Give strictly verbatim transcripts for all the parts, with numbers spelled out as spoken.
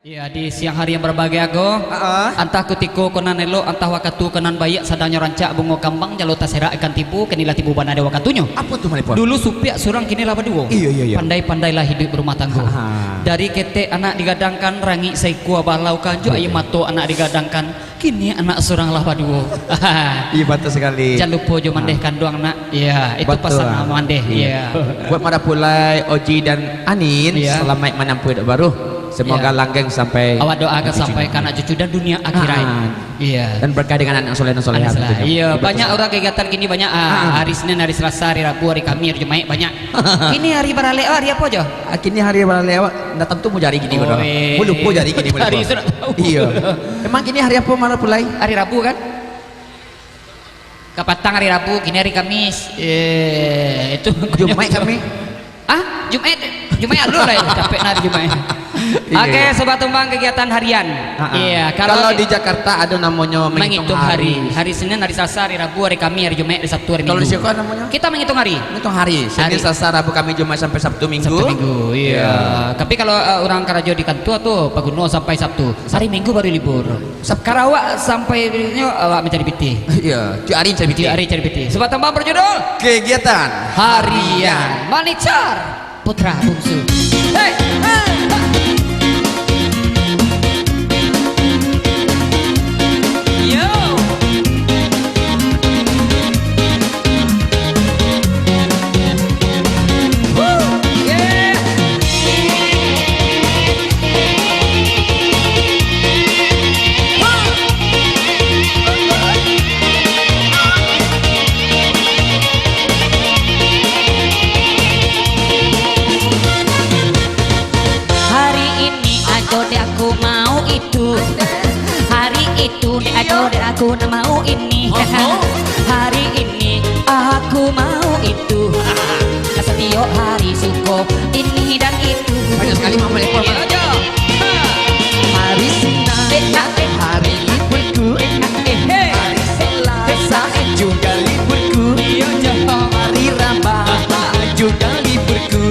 Ya, di siang hari yang berbahagia ko, Ah, ah. antah kutiko ko nan elok, antah wakatu ko nan baiak, sadangnyo rancak bungo kambang, jalo taserak ikan tipu, kini lah tibo bana dek wakatunyo. Apo tu, Malipon? Dulu supiak surang, kini lah baduo. Iyo, iyo, iyo. Pandai-pandailah hiduik barumah tanggo. Ha, ha. Dari ketek anak digadangkan, rangik saikua balau, kanjuik aia mato anak digadangkan, kini anak surang lah baduo. Iyo, batua sakali. Jan lupo jo mandeh Ha. kanduang, nak. Ya, itu Batua. pasan mandeh. Iyo. Ya. Buat Marapulai, Oji, dan Anin, Ya. salamaik manampuah hiduik baru. Semoga Ya. langgeng sampai Awak doakan sampai ka anak cucu dan dunia akhirat. Ah. Iya. Dan berkah dengan anak soleh dan soleha Anak soleh. tentunya. Iya, Betul. banyak urang kegiatan kini, banyak, ah, Ah. hari Senin, hari Selasa, hari Rabu, hari Kamis, hari Jumaik, banyak. Kini hari baralek, oh, hari apo jo? Ah, kini hari baralek awak ndak tantu mau jari kini, Oh, bodoh. eh. Mau lupo jari kini, mau Hari lupo. sudah tahu. Iya. Emang kini hari apo Marapulai? Hari Rabu, kan? Kapatang hari Rabu, kini hari Kamis. Eh, itu Jumaik kami. Ah, Jumaik, Jumaik alun lah, capek nah hari Jumaik. Iya, Oke, iya. Sobat Tumbang, kegiatan harian. Ha, ha. Iya, kalau Kalau di di Jakarta ada namanya menghitung menghitung hari. hari. Hari Senin, hari Selasa, hari Rabu, hari Kamis, hari Jumaik, hari Sabtu, hari Kalau di Minggu. sini kan namanya? Kita menghitung hari. Menghitung hari. Senin, Hari. Selasa, Rabu, Kamis, Jumaik sampai Sabtu, Minggu. Sabtu, Minggu, iya. Iya. Tapi kalau, eh, orang karajo di kantua tu, paguno sampai Sabtu. Hari Minggu baru libur. Sab- Karawak sampai nyo awak mancari pitih. Iya, tiap hari cari pitih. Tiap hari cari pitih. Sobat Tumbang berjudul Kegiatan Harian. Manicar Putra Bungsu. Hei, hei, hei. Yo. Hari ini ajo dek aku mau itu. Hari itu ajo dek aku nak mau ini. Hari ini aku mau itu. Setiap hari suko ini dan itu. Banyak sekali, Mama Lepon. Iya, Jo. Hari Senin, hari liburku. Hari Selasa juga liburku. Iya, Jo. Hari Rabu juga liburku.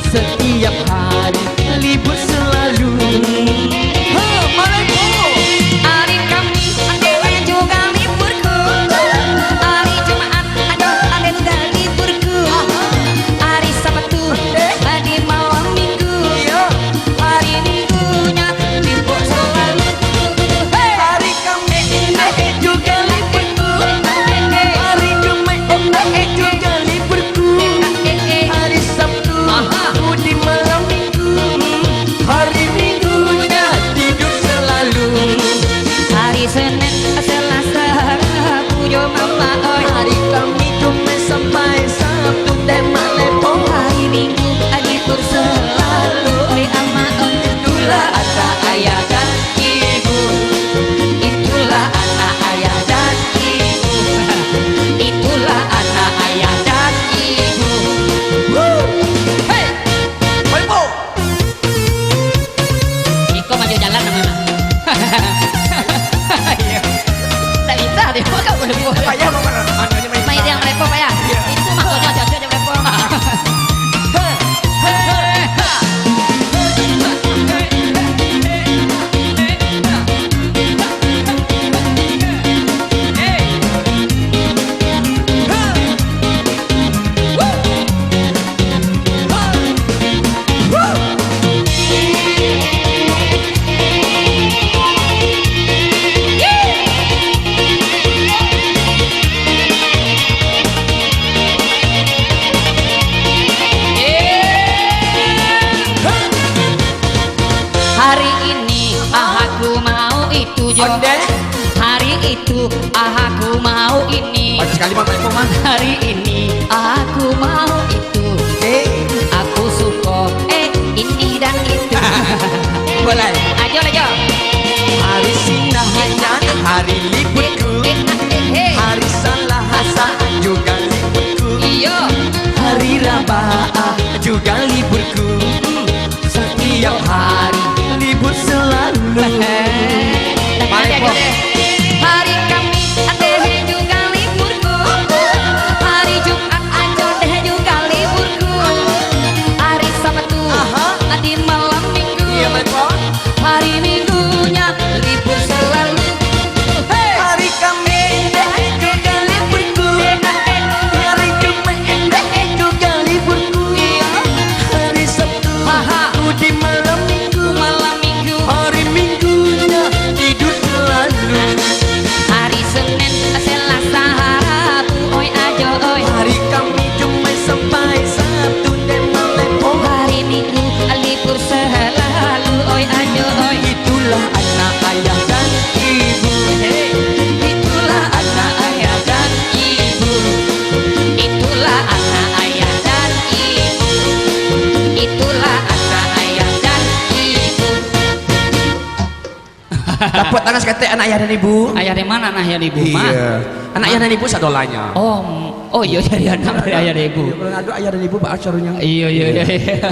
Setiap hari libur selalu. Ho, Malaipo! Hari Kamis ado juga liburku. Hari Jumaat ado, ado juga liburku. Hari Sabtu di malam minggu. Hari Minggunya libur selalu. Hei! Hari Kamis juga liburku. Hari Jumaat juga liburku. Hari Sabtu di malam minggu. Hari Minggunya tidur selalu. Hari Senin, Selasa, Rabu jo Mama, oi. Hari Kamis, Jumaat sampai Sabtu, dek Malaipo. Hari Minggu libur selalu, oi, Ama, oi. Itulah anak ayah dan ibu. Itulah anak ayah dan ibu. Itulah anak ayah dan ibu. Woo! Hey! Malaipo! Iko maju jalan namanya. Iya. Tak bisa dia, kok boleh buat. Payah, Bang, Bang. Anu aja main. Main yang Malaipo, payah. Iya. Itu maksudnya cocok aja Malaipo. Hari ini, ah, aku mau itu jo. Ondeh. Hari itu, ah, aku mau ini. Banyak sekali, Mak, Mak, Mak. Hari ini, ah, aku mau itu. Eh. Aku suko, eh, ini dan itu. Boleh. Ajo lah, Jo. Hari Senin, hari liburku. Eh, eh, eh, eh. Hari Selasa juga liburku. Iyo. Hari Rabu juga liburku. Setiap hari libur selalu. Hari Kamis ado juga liburku. Hari Jumat ado juga liburku. Hari Sabtu di malam minggu. Iya, Malaipo. Tapuak tangan saketek anak ayah dan ibu. Ayah dari mana anak ayah dan ibu, Mah? Iya. Anak ayah dan ibu sadolahnyo. Oh, mm, oh, iyo, jadi anak dari ayah dan ibu. Iyo, kalau ado ayah dan ibu, baa caranya? Iyo, iyo, iyo, iyo.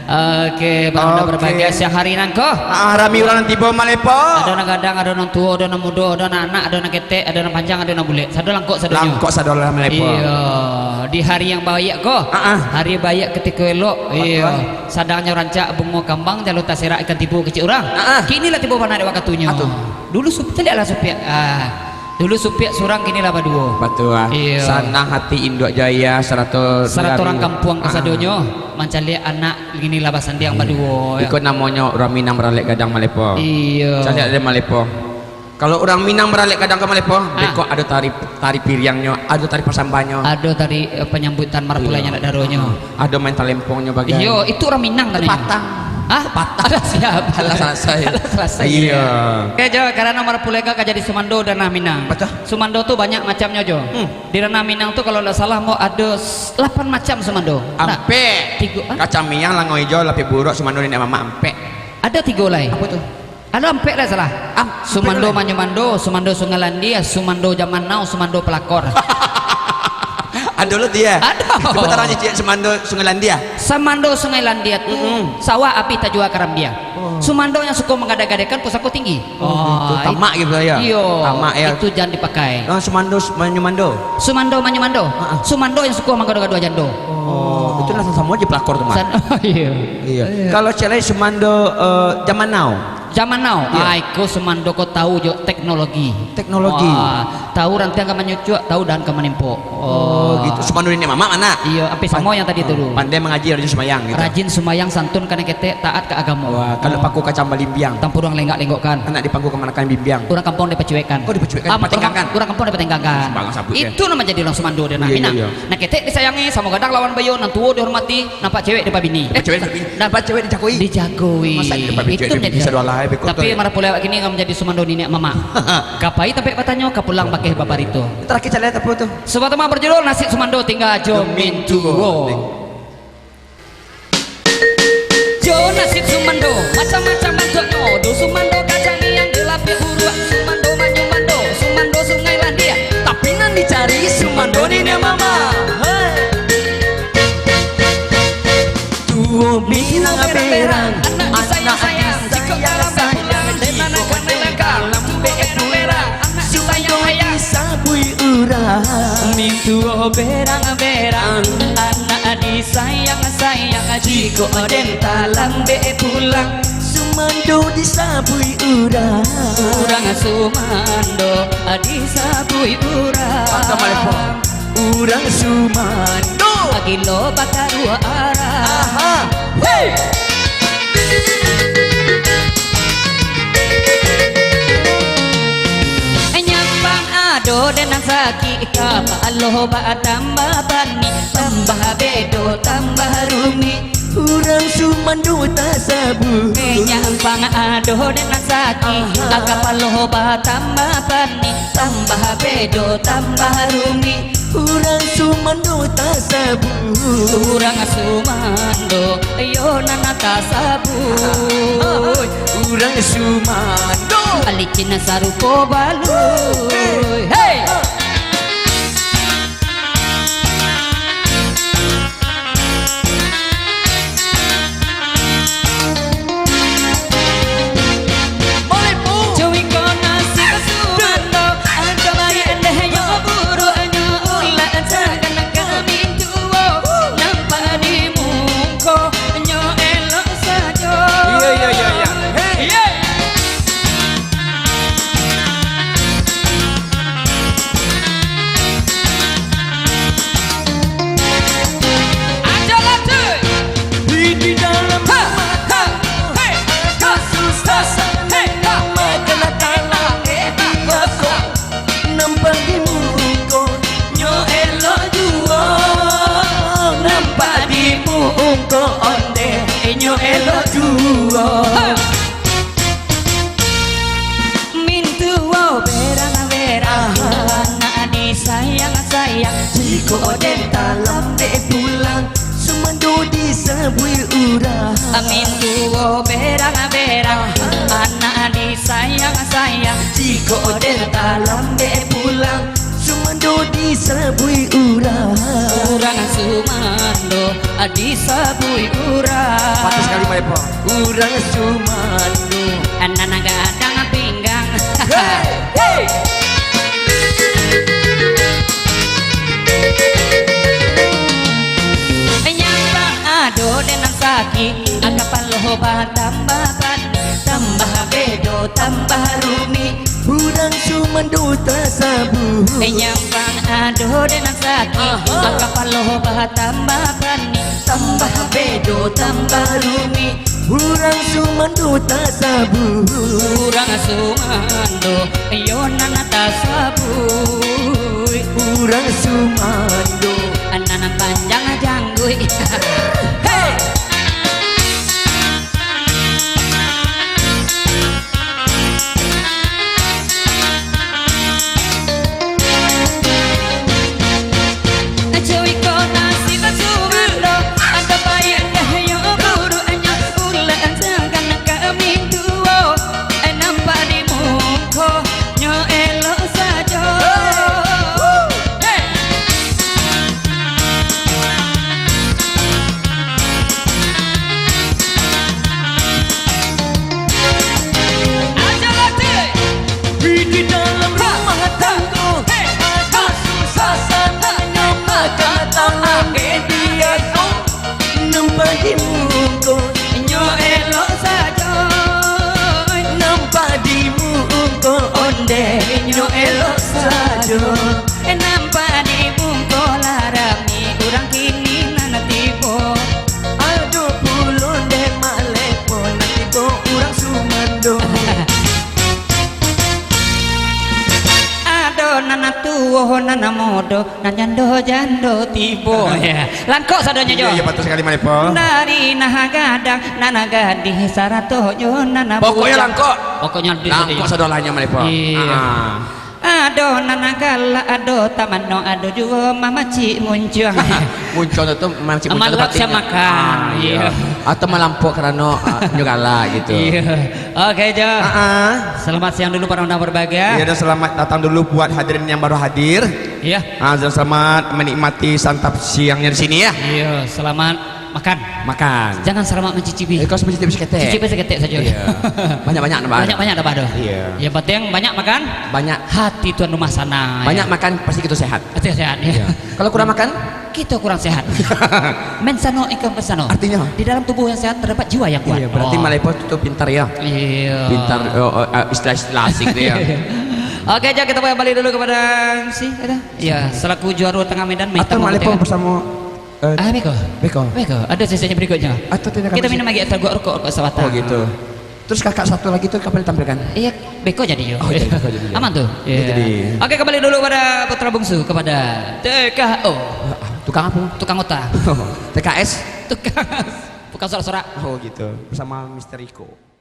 Oke, bang, udah Oke. berbahagia siang hari nan ko. Ah, rami urang nan tibo malepo. Ado nan gadang, ado nan tuo, ado nan mudo, ado nan anak, ado nan ketek, ado nan panjang, ado nan bulek. Sado langkok sadonyo. Langkok sadolah malepo. Iyo, di hari yang baik ko. Ah, ah. Hari baik ketiko elok. Iyo. Sadang nyo rancak bungo kambang, jalo taserak ikan tibo kecek urang. Ah, ah. Kini lah tibo bana dek wakatunyo. Ato. Dulu sup-, caliaklah supiak. Ah. Dulu supiak surang, kini lah baduo. Batua. Iyo. Sanang hati induak jo ayah, sarato Sarato urang kampuang Ah. kasadonyo, mancaliak anak, kini lah basandiang Iyo. baduo, yo. Iko namonyo urang Minang baralek gadang malepo. Iyo. Caliak dek malepo. Kalau urang Minang baralek gadang ka malepo, Ah. beko ado tari, tari piriangnyo, ado tari pasambahnyo. Ado tari, eh, panyambutan marapulai Iyo. anak daronyo. Ah. Ado main talempongnyo bagai. Iyo, itu urang Minang katonyo. Patang. Hah? Patang. Alah, siap. Alah, salasai. Alah, salasai. Iyo. Oke, Jo, karano marapulai ka jadi sumando di ranah Minang. Batua. Sumando tu banyak macamnyo, Jo. Hmm. Di ranah Minang tu, kalau ndak salah, mau ado s-, lapan macam sumando. Nah, Ampek. tigo, ah? Kacang miang, langau ijo, lapiak buruak, sumando niniak mamak, ampek. Ado tigo lai. Apo tu? Ado ampek lah salah. Am-, Sumando ampek lah. Manyumando, Sumando Sungai Landia, Sumando Zaman Now, Sumando Pelakor. Ado lo dia. Ado. Cubo tarang cicik Sumando Sungai Landia. Sumando Sungai Landia tu Mm-mm. sawah abih tajua karambia. Oh. Sumando yang suko manggadai-gadaikan pusako tinggi. Oh, gitu. Oh, Tamak gitu ya. Iyo, Tamak ya. Itu jan dipakai. Ah, Sumando s-, Manyumando. Sumando Manyumando. Ah, ah. Sumando yang suko manggaduah-gaduah jando. Oh, itu lah samo-samo aja pelakor tu, Mak. San-, iyo. Iya. Iya. Kalau cek lain Sumando, eh, Zaman Now. Zaman Now. Iya. Ah, iko sumando ko tahu jo teknologi. Teknologi. Wah, tahu rantiang ka manyucuak, tahu dahan ka manimpok. Oh, Oh. gitu. Sumando niniak mamak mana? Iya, hampir sama Pan-, yang tadi tu, oh, dulu. Pandai mangaji, rajin sumayang gitu. Rajin sumayang, santun ka nan ketek, taat ka agamo. Wah, kalau Oh. paku kacang balimbiang. Tampuduang lenggak-lenggokkan. Anak di pangku kamanakan bimbiang. Urang kampuang dipacuekkan. Oh, dipacuekkan, Ah, dipatenggangkan. urang, urang kampuang dipatenggangkan. Sembarang sabut, Itu ya. nan manjadi urang sumando di ranah Iya, iya, Minang. iya. Nan ketek disayangi, samo gadang lawan baiyo, nan tuo dihormati, nampak cewek dipabini. Nampak cewek di-, Dan nampak cewek dijagoi. Dijagoi. Masa di depan Itu cewek menjadi bisa dua lai, beko Tapi tu. marapulai awak kini ka manjadi sumando niniak mamak. Ka pai tampek batanyo, ka pulang bakeh babarito. Terakhir caliak apo tu? Sebuah tema berjudul Nasib Sumando Tingga Jo Mintuo. Jo nasib sumando, macam-macam bantuaknyo. Do sumando kacang iang, di lapiak buruak, sumando manyumando, sumando Sungai Landia. Tapi nan dicari sumando niniak mamak. Hei. Tuo minang berang, anak disayang-sayang, jikok talambek pulang, di mano ka malangkah, tuo berang-berang, anak disayang-sayang. Sumando disabuik urang. Mintuo berang-berang, anak disayang-sayang, jikok den talambek pulang. Sumando disabuik urang. Urang sumando disabuik urang. Mantap, Malefo. Urang sumando. Gilo bakaruah arah. Aha. Hei! Nyampang ado den nan sakik, kapalo batambah panih, tambah bedo, tambah rumik. Urang sumando tasabuik. Nyampang ado den nan sakik, Aha. kapalo batambah panih, tambah bedo, tambah rumik. Urang sumando tasabuik. Urang sumando, iyo nan tasabuik. Urang sumando. Licin sarupo balui. Hei! Cubo iko nasib sumando, angka baik ndehnyo buruaknyo, ulah jangan kami tuo, nampak di muko nyo elok sajo. Iya, iya, iya, iya. Hei. Iya. Sayang, jikok den talambek pulang, sumando disabuik urang. Urang sumando disabuik urang. Patut sakali, Maipo. Urang sumando. Nan gadang pinggang. Hei, hei. Nyampang ado den nan sakik, kapalo batambah panih, tambah bedo, tambah rumik. Urang sumando tasabuik. Nyampang ado den nan sakik, aha, kapalo batambah panih, tambah bedo, tambah rumik. Urang sumando tasabuik. Urang sumando, iyo nan tasabuik. Urang sumando, nan panjang jangguik. Hei! Cuiko nasib sumando, ado payah deh yo buruaknyo, ulah jangan kami duo, nampak di muko nyo elok sajo. Hei! Di dalam rumah tanggo, ado susah sanang, maka tangan diago, nampak di muko nyo elok sajo, nampak di muko ondeh nyo elok sajo. Eh, nampak di muko lah rami urang kini nan tibo. Ado pulo dek maleh pun nan tibo urang sumando. Ado nan tuo, nan mudo, nan jando-jando tibo. Ya. Langkok sadonyo, Jo. Iya, iya, patut sakali, Maipo. Dari nan gadang, nan gadih, sarato jo nan bujang. Pokoknyo langkok. Pokoknyo di Langkok sadonyo, Maipo. Iya. Ah. Ado nan galak, ado tamano, ado juo mamacik muncuang. Muncuang tu, tu mamacik muncuang tu. Malam patihnya. Siap makan. Ah, iya. Iya. Atau malampok karano, ah, nyo galak gitu. Iya. Oke, Jo. Ah, ah. Selamat siang dulu para undangan berbahagia. Iya, dan selamat datang dulu buat hadirin yang baru hadir. Iya. Ah, dan selamat menikmati santap siangnya di sini ya. Iya, selamat Makan. Makan. Jangan salamak mancicipi. Eh, kau mencicipi saketek. Cicipi saketek sajo. Iya. Banyak-banyak nambah. Banyak-banyak nambah tu. Iya. Yang penting banyak makan. Banyak. Hati tuan rumah sanang. Banyak makan, pasti kito sehat. Pasti sehat, ya. Iya. Kalau kurang makan? Kito kurang sehat. Mens sano in corpore sano. Artinya? Di dalam tubuh yang sehat terdapat jiwa yang kuat. Iya, berarti Maipo tu pintar ya. Iya. Pintar, oh, oh, ah, istilah-istilah asing tu ya. Oke, Jo, kita kembali dulu kepada si, ada? Ya, selaku juara Tengah Medan, Atau Maipo bersama Eh, Ah, beko. Beko. Beko. Ada sesi berikutnya. Atau tindakan Kita fisik. Minum lagi, atau gua rokok, rokok sabatang. Oh, gitu. Terus kakak satu lagi tuh, kapan ditampilkan? Iya, beko jadi, Jo. Oh, jadi beko jadi, Jo. Aman tuh. Iya, iya. Jadi. Oke, kembali dulu pada putra bungsu, kepada T K O. Ah, tukang apa? Tukang otak. T K S? Tukang, tukang sorak-sorak. Oh, gitu. Bersama Mister Iko.